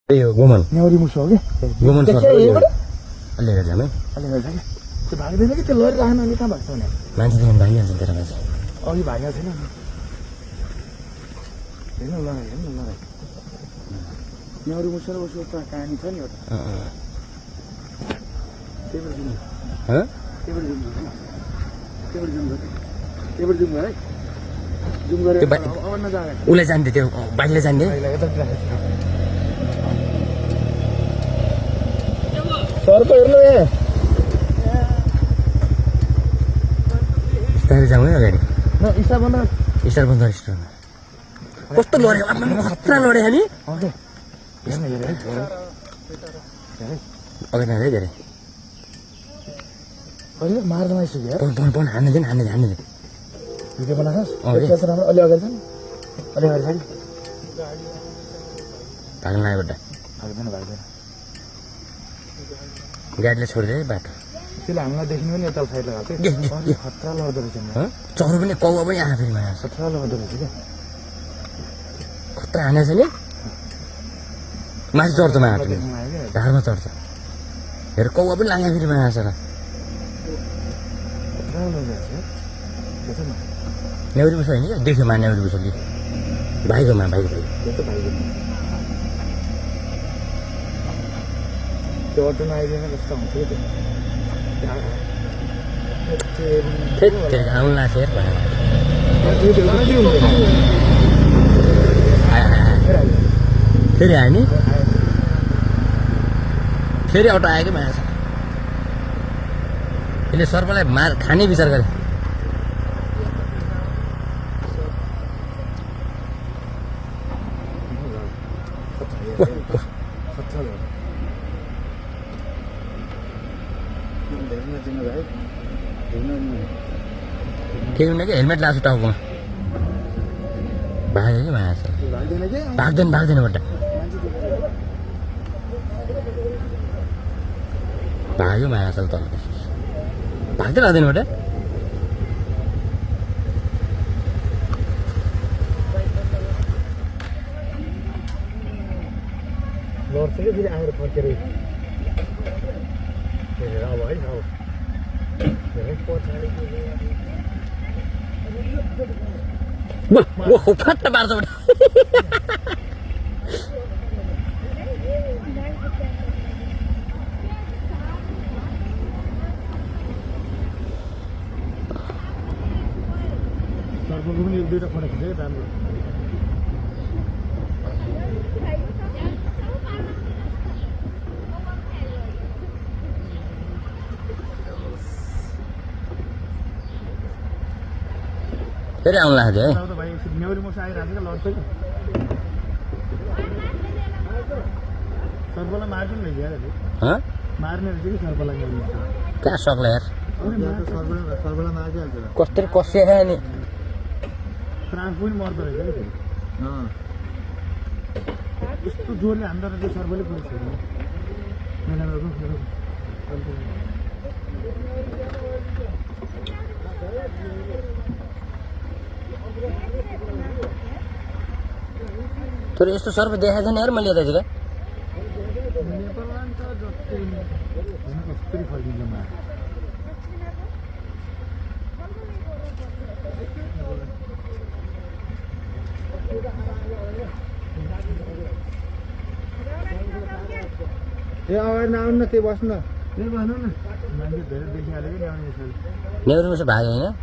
ए हो गोमन न्याउरी मुसो हो कि गोमन सर यहीबाट अलि हेर्छ है अलि गर्छ कि त्यो भाग्दैन कि त्यो लरी राख्न अलि कहाँ भाग्छ भने मान्छे देख्नु भागिहाल्छ तेरो मान्छे अघि भागेको छैन हेर्नु लडाइ हेर्नु लडाइ न्याउरी मुसो र उसको एउटा कहानी छ नि एउटा त्यहीबाट जुम है जुम गरेर अब नजाने उसले जान्थे त्यो बाइकले जान्थे सरको हेर्नु ए बिस्तारै जाउँ है अगाडि स्टार बन्द स्टार बन्द स्टारमा कस्तो लड्यो आम्मामा खतरा लड्यो नि ओके हेर्नु हेरे है अगाडि है धेरै कहिले मार्न आइसक्यो यार पन हान्ने दिन भिडियो बनाएछस् अघि। एकैछ राम्रो अलि अगाडि छ नि अलि अगाडि छ कि भाग्न लाग्यो बड्डा भाग्दैन गाडीले छोडिदिए बाटो त्यसले हामीलाई देख्नु पनि यता साइड लगाएको ए, थियो खतरा लड्दो रहेछ नि चौरो पनि कौवा पनि आयो फेरि माया खतरा लड्दो रहेछ क्या खतरा हानेछ नि माथि चढ्छ माया देख्नु आयो क्या ढाडमा चढ्छ हेर कौवा पनि लाग्यो फेरि माया छ खतरा लडिरहेछ देख न न्याउरी बुस होइन क्या देख्यो मा न्याउरी बुसले भाइको भाइको त्यो त भाइको त्यो अटो नआइदिएन कस्तो हुन्थ्यो त्यो फेरि आउनु लाग्छ हेर भनेर फेरि आयो नि फेरि अटो आयो कि माया छ यसले सर्पलाई खाने विचार गरे केही हुन्न कि हेलमेट लाएको टाउकोमा भाग्यो कि माया छ भाग्दैन बट्टा भाग्यो माया छ तल भाग्दैन बट्टा लड्छ कि फेरि आएर फर्केर अब है अब फट्ट पार्छ बट्टा सर्पको पनि एक दुईवटा फोटो खिच्यो राम्रो फेरि आउनु लाग्छ है त भाइ न्याउरी मस आइरहेको छ लड्छ कि सर्पलाई मार्ने रहेछ यार हँ मार्ने रहेछ कि सर्पलाई न्याउरी मस कहाँ सक्ला यार सर्पलाई मारिहाल्छ कस्तरी कसिएको नि प्राण पनि मर्दो रहेछ कि यस्तो जोरले हान्दो रहेछ सर्पले पुग्छ तर यस्तो सर्प देखाएको छैन यार मैले यता चाहिँ नेपालमा नि त जति कस्तरी फर्किन्छ मार ए अगाडि नआउनु न त्यही बस्नु न त्यही बस्नु न मान्छे धेरै देखिहाल्यो कि ल्याउने न्याउरी मुसो भाग्यो होइन